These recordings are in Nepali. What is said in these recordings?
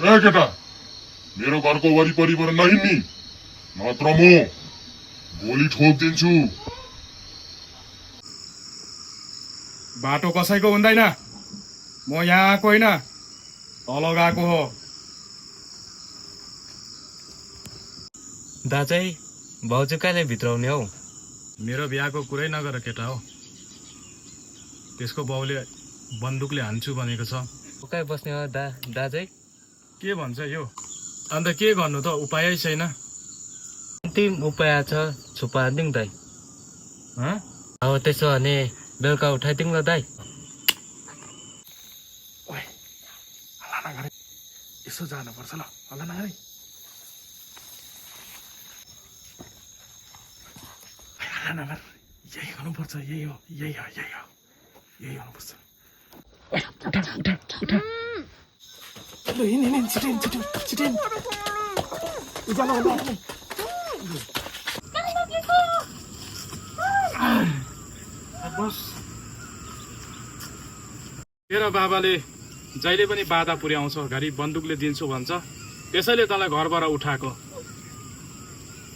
ए केटा, मेरो घरको वरिपरिबाट नहिँड्नी, नत्र म गोली ठोकिदिन्छु। बाटो कसैको हुँदैन, म यहाँ आएको होइन, तल गएको हो। दाजै भाउजू कहिले भित्राउने हौ? मेरो बिहाको कुरै नगर केटा हो, त्यसको बाउले बन्दुकले हान्छु भनेको छ। उकाइ बस्ने हो दाजै? के भन्छ यो? अन्त के गर्नु त, उपाय छैन। अन्तिम उपाय छ, छुपाइदिउँ दाइ। हँ? अब त्यसो भने बेलुका उठाइदिउँ ल दाइ। हल्ला नगरे, यसो जानुपर्छ ल, हल्ला नगरे। हल्ला नगर, यही हुनुपर्छ, यही हो, यही हो, यही हो, यही हुनुपर्छ। उठा उठा उठा, ल हिँड छिटिन छिटिन छिटिन, उज्यालो होला। बस, तेरो बाबाले जहिले पनि बाधा पुर्याउँछ, घरि बन्दुकले दिन्छु भन्छ, त्यसैले तँलाई घरबाट उठाएको।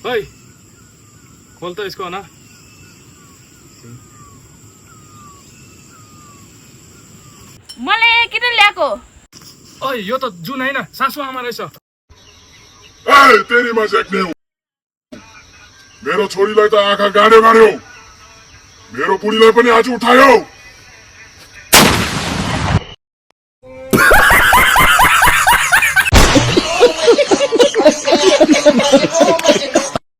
है खोल त यसको ना। मलाई किन ल्याएको? ओइ यो त जुन होइन, सासु आमा रहेछ। ए तेरीमा झेक्ने हो, मेरो छोरीलाई त आँखा गाड्यो, मेरो बुढीलाई पनि आज उठायो।